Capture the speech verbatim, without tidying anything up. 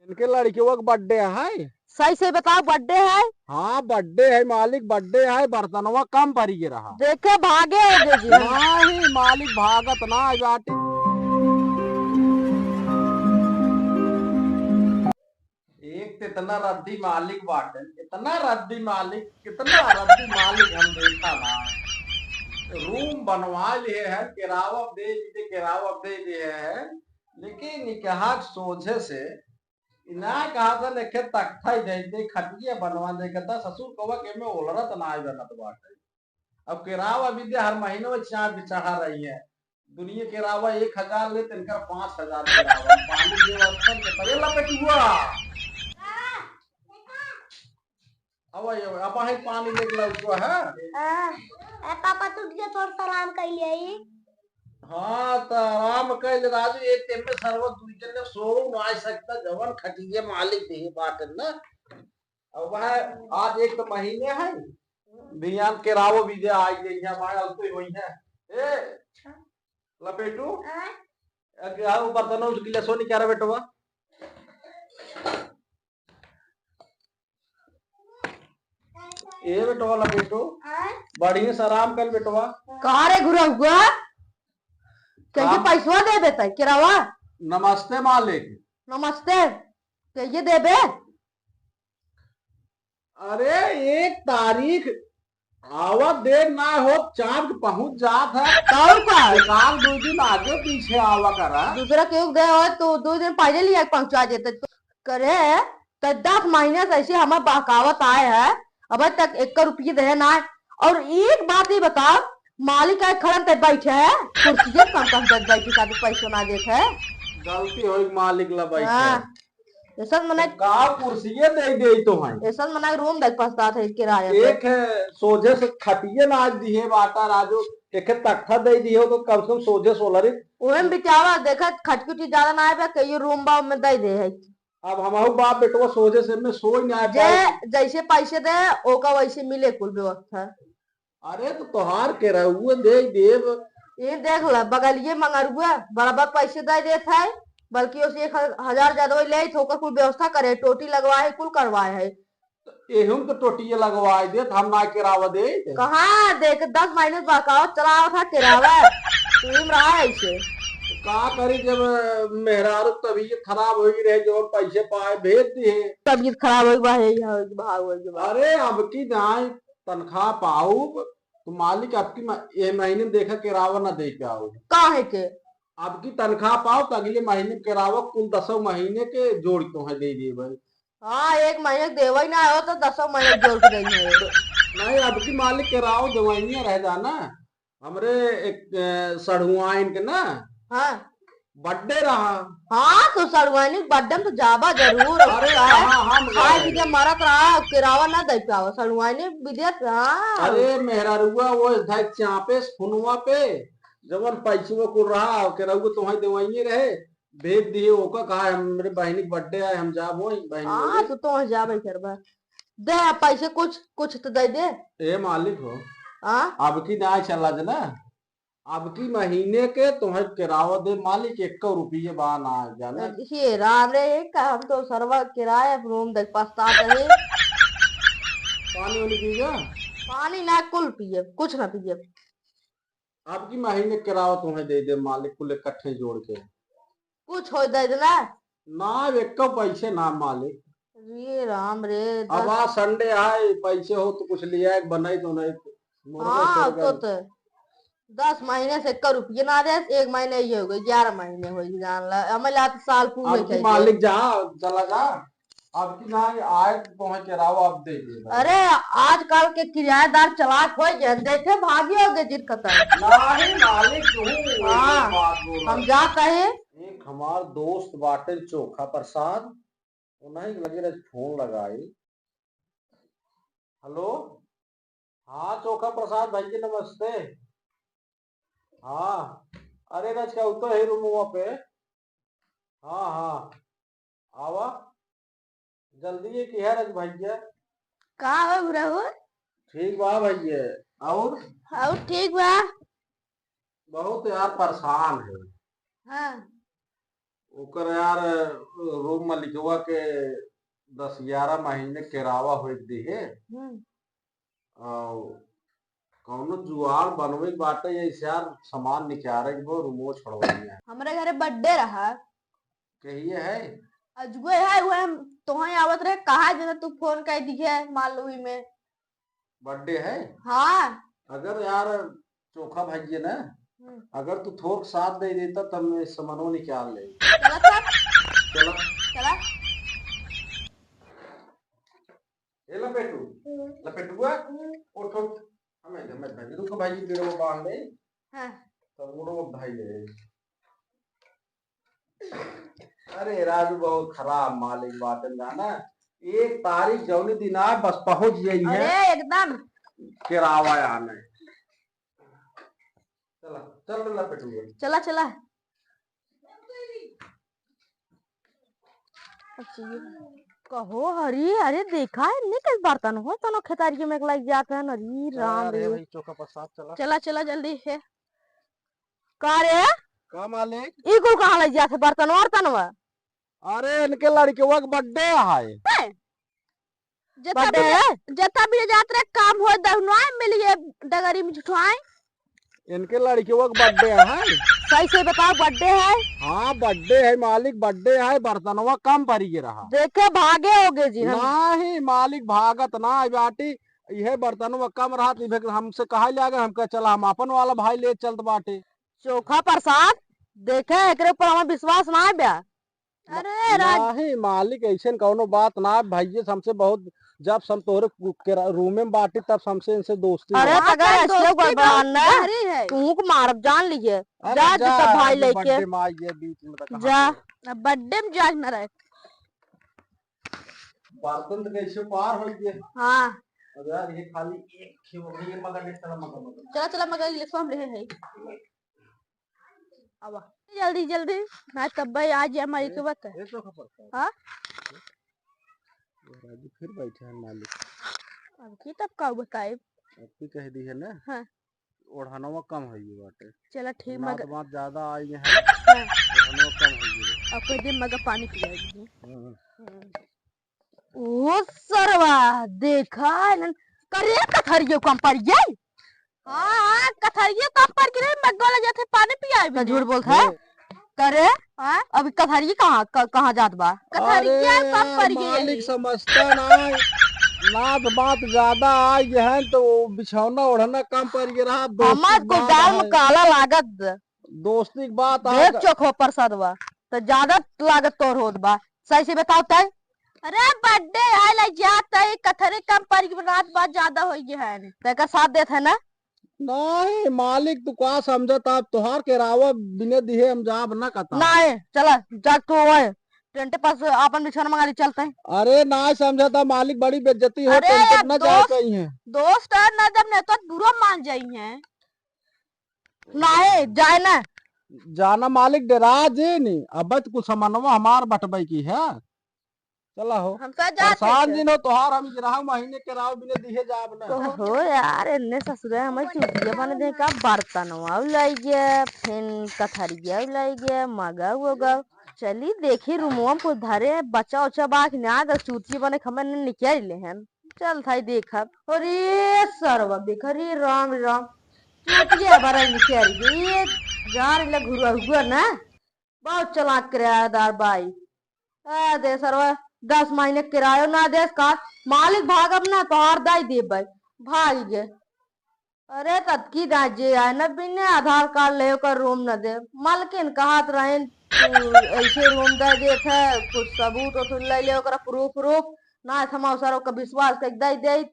इनके लड़कियों का birthday है। सही से बताओ, birthday है? हाँ, birthday है मालिक, birthday है। बर्तनवा कम परी के रहा। देखे, भागे हो गए जी। नहीं, मालिक भागत ना बाटे। एक तो इतना रद्दी मालिक बाटे, इतना रद्दी मालिक, कितना रद्दी मालिक हम देखा ना। Room बनवा लिए हैं, किरावा दे दे, किरावा दे दिए हैं, लेकिन निकाह सोझे से इना कहा था, लेखे तख्ता ही दे दे, खटिया बनवा दे, कहता ससुर कवा के में ओलरत ना बनत बाटे। अब किरावा भी दे, हर महीने में चाँद चढ़ा रही है। दुनिया किरावा एक हजार ले, तिनकर पाँच हजार किरावा। पानी व्यवस्था के तरे लपेट हुआ। अब आइए, अब आहे पानी लेके लौटो है। हाँ। ए पापा, तू दिया थोड़ा सा आराम कर लिया ही। हाँ, तो आराम कर ले राजू, एक टाइम में सरवा दुई जन ने सो ना आ सकता, जवन खटिए मालिक दे बात है ना। अब वह आज एक तो महीने है, बिहान केरावो बीजे आ गई है, भाई अब तो वही है। ए, लपेटू, हाँ? अब यार वो बर्तन उठ गिलासो नहीं क्या रहा बेटवा? ए बेटवा, लपेटो। आय? बढ़िया से आराम कर बेटवा। कहाँ रे घुरा हुआ? कहिए का? पैसवा दे देता है, किरावा। नमस्ते मालिक। नमस्ते। कहिए देबे? अरे, एक तारीख आवत देर ना हो, चाँद पहुँच जात है। तो और का? एक आध दो दिन आगे पीछे आवा करा। दूसरा केहू दे हो तो दो दिन पहले लिया के पहुँचा देते। करे, त दस महीने से ऐसे हमें बहकावत आए है, अबे तक एक रुपये दे ना। और एक बात ही बताओ, मालिक आए खड़न ते बैठे है, कुर्सी कम कम दे बैठे, साथ पैसो ना देत है। गलती होई, मालिक ला बैठे। हाँ, ऐसा मने का कुर्सिये दे दे तो है। ऐसा मना room देख पछतात है किराया पे। एक है, सोझे से खटिये ना आज दिए बाटा राजू, एक है तख्ता दे दिए हो तो कम से कम सोझे सोलरी। ओहे में बिचारा देखा खटकी उटकी ज्यादा ना आवे, कहियो room बा में दे दे है। अब हमारू बाप बेटवा सोझे से में सोई ना जे पाए। जैसे पैसे दे, ओका वैसे मिले कुल व्यवस्था। अरे तो तोहार केरउआ दे देब। ये देख ला, बगलिए मंगरुआ बराबर पैसे दे देत है, बल्कि उसे एक ह-, हजार ज्यादा वही ले, तो ओकर कुल व्यवस्था करे, टोटी लगवाए है, कुल करवाए है। तो एहू में तो टोटिए लगवाए देत, हम ना केरावा दे। कहाँ देख, दस महीने से बहकावत चला आवत है केरावा, तू ही में रहा ऐसे। का करी, जब मेहरारू तबीयत खराब होई रहे, जो पैसे पाए भेज दिए। तबीयत खराब होई बा, हे, हे, भाग होई बा। अरे, अब की दाई तनख्वाह पाउब, तो मालिक अब की म-, ए महीने में देखा केरावा ना दे के आउब। काहे के? अब की तनख्वाह पाउब, तो अगले महीने में केरावा कुल दसों महीने के जोड़ के तोहे दे दिए भाई। हाँ, एक महीने के देवे ही ना हो, तो दसों महीने के जोड़ के देंगे। नहीं, अब की मालिक केरावा देवइया रह जाना। हमरे एक, अ, सढ़ुआइन के ना हाँ। Birthday रहा। हाँ, तो सढ़ुआइन के birthday में तो जाबा जरूर, अरे, का है? कहाँ हम खाए गए? पी के मरत रहा, केरावा ना दे पावा, सढ़ुआइन विदेश, हाँ। अरे, मेहरारुआ वो धाई चापे से फोनवा पे, जवन पैसवा कुल रहा, केरावा तो वहीं देवाइए रहे, भेज दिए, ओका कहा, "हमरे बहिनी के birthday आए, हम जाब वहीं, बहिनी हाँ, लगे।" तो, तो वहीं जाबे करबा। दे पैसे कुछ, कुछ तो दे दे। ए मालिक हो, हाँ? अब की ना चला जना, अब की महीने के तुम्हें किरावा दे मालिक, एक रुपये बा ना जाने। हे राम रे, का हम तो सरवा किराया room देख पछतात है। पानी वानी पीबे? पानी ना, कुल पिए, कुछ ना पिए। अब की महीने किरावा तुम्हें दे दे मालिक, कुल इकट्ठे जोड़ के। कुछ हो दे देना। ना, एको पैसे ना मालिक। अरे राम रे, अब दस आज Sunday आए, पैसे हो तो कुछ लिया, एक बनाई तो नहीं, मुर्गा हाँ, सोर्गा। तो, तो दस महीने से एक रुपये ना दे, एक महीने ये हो गए, ग्यारह महीने हो गए, जान ला, हमें ला तो साल पूरे अब की चाहिए। मालिक जा, चला जा, अब की ना आए तो तुम्हें किरावा अब दे दे भाई। अरे, आजकल के किराएदार चालाक हो गए, देखे भागी हो गए जिन कतर। नहीं मालिक, तू हाँ, बात बोल हम रहा। जात है। एक हमार दोस्त बाटे चोखा प्रसाद, उन्हीं के लगे रज फोन लगाई। हेलो, हाँ चोखा प्रसाद भाई जी नमस्ते। हाँ, अरे रज का उतर है रूमवा पे। हाँ हाँ, आवा, जल्दी ये किहा रज भैया। का हो बुरा हो? ठीक बा भैया, और? और ठीक बा। बहुत यार परेशान है। हाँ। ओकर यार, रूम मालिकवा के दस ग्यारह महीने किरावा होए के दिहे। हम्म। और कौनो जुगाड़ बनवे के बाटे, ऐसे यार सामान निकारे के बा, रूमो छोड़वानी है। हमरे घरे birthday रहा। कहिए है? अजुए है, उहे हम तोहई आवत रहे, कहा जना तू फोन कर दिहे मालूम में। Birthday है? हाँ। अगर यार चोखा भाई है ना, हम्म। अगर तू थोक साथ दे देता तब मैं समनो निकाल ले। चला सर। चला। चला। ए लपेटू, हम्म। लपेटुआ, हम्म। उठ, उठ। हमें, हमें भाई, रुको भाई, बेड़ो बांध ले। हाँ। तब उड़ो भाई ले। अरे राजू, बहुत खराब मालिक बाटे जाना। एक तारीख जौनी दिन आए, बस पहुंच जाई है। अरे एकदम। किरावा आने। चला, चल लपेटुआ। चला, चला। कहो हरी, अरे देखा है, इन्ने के बर्तन हो, तनो खेतारी में लग जात है, अरे राम अरे रे। भाई, चोखा प्रसाद चला। चला, चला, जल्दी है। का रे? का मालिक? ई कुल कहाँ लग जात है बर्तन वर्तनवा? अरे, इनके लड़केवा के birthday है। हैं? जता birthday भी, है? जता भी जात रहे, काम हो, दहुनवाए मिल गए, डगरी में झुठवाए। इनके लड़केवा के birthday है। सही से बताओ, birthday है? हाँ, birthday है मालिक, birthday है, बर्तनवा कम परी के रहा। देखे, भागे होगे जी हम। नहीं, मालिक भागत ना है बाटी, इहे बर्तनवा कम रहा, तो इहे हमसे कहा ले आ गए, हम कहे, "चला, हम अपन वाला भाई ले चलत बाटे।" चोखा प्रसाद, देखे, एकरे ऊपर हमार विश्वास ना है ब्या। अरे राज- नहीं मालिक, ऐसन कौनो बात ना, भैया से हमसे बहुत, जब से हम तोहरे कु-, के रा-, रूमे में बाटी, तब से हमसे, इनसे दोस्ती अरे बा। तगड़ा हाँ, ऐसे दोस्ती गड़बड़ा बहुत ना, गहरी है। तू को मारब जान लिए। अरे जा, जा, जा, सब भाई अभी लेके। Birthday में आई है बीच में, तो कहाँ जा। से? अब birthday में जाए ना रहे। बर्तन तो कैसे पार हो गए। हाँ। अब यार, ये खाली एक खेव हो गई, ये मगर, ये चला मगर, मगर। चला, चला मगर, ये हम रहे हैं। आवा। जल्दी, जल्दी, ना तब भाई आ जाए हमारी ए, के बात। ए, चोखा प्रसाद। हाँ? ये राजू फिर बैठे हैं मालिक। अब की तब का बताए? अब की कह दी है ना? हाँ। ओढ़नवा कम है ये बाटे। चला ठीक, नात मग- बात ज्यादा आई है। हाँ। ओढ़नवा कम है ये। अब कोई दिन मगा पानी पियाई। हाँ। हम्म। ओ सरवा, देखा है न, करे कथरियो कम पड़ गई। हाँ, हाँ, कथरियो कम पड़ गई रे, मग्गो ले जाते पानी पियाए तो भी झूठ नहीं। बोलत है। हे। करे? हाँ? अभी कथरियो कहाँ, क-, कहाँ जात बा? कथरियो अरे, कम पड़ गई मालिक है। समझता ना है। नात बात ज्यादा आ गए हैं तो बिछौना ओढ़ना कम पड़ गया रहा, दोस्ती हमार की बात गोदाम है। काला लागत। दोस्ती की बात देख आ चोखो प्रसादवा, तो ज्यादा लागत तोर होत बा। सही से बताओ तय। अरे birthday आए ला जात है, कथरे कम पड़ गई, रात बात ज्यादा हो गई है। तेकर साथ देत है ना? नहीं मालिक, तू का समझत, आप तोहार के रावा बिने दिहे हम जाब ना कता। नहीं, चला, जा तू ओए, टेंटे पास आपन बिछौना मंगा ली, चलते हैं। अरे नहीं समझत, मालिक बड़ी बेइज्जती हो, अरे टेंटे यार, ना जाए दोस्त, कहीं है। दोस्त है ना, जब नहीं तो बुरा मान जाई है। नहीं, जाए ना। जाना मालिक डेरा जे नी, अब तो कुछ सामानवा हमार बटबई की है। चला हो। हम तो जाते परेशान थे। जिन हो तोहार, हम गिरहा महीने के राव बिने दिहे जाब ना। ओहो यार, इन्ने ससुरे हमें चूतिया बने दे का, बर्तनवा उलाई गया, फिन कथरिया उलाई गया, मगा उगा। चली देखी रूमवा में कुछ धरे, बचा उचा बा कि ना, अगर चूतिया बने के हमें निकाल ले हैं। चल थाई देखब। अरे सरवा देख, अरे राम राम। चूतिया बड़ा निकल गई। ये जान ले घुरुआ हुआ ना। बहुत चालाक किरायादार बाई। आ दे सरवा, दस महीने किरायो ना देस का। मालिक भागब ना, तोहार दाई देब भाई। भाग गए। अरे ततकी ना जे आए न बिने आधार कार्ड ले ओकर रूम न दे। मालकिन कहत रहेन, "तू ऐसे रूम दे देत है, कुछ सबूत वसूत ले ले ओकरा proof व्रूफ, ना थमा ओसर ओकर विश्वास कर दे दे।"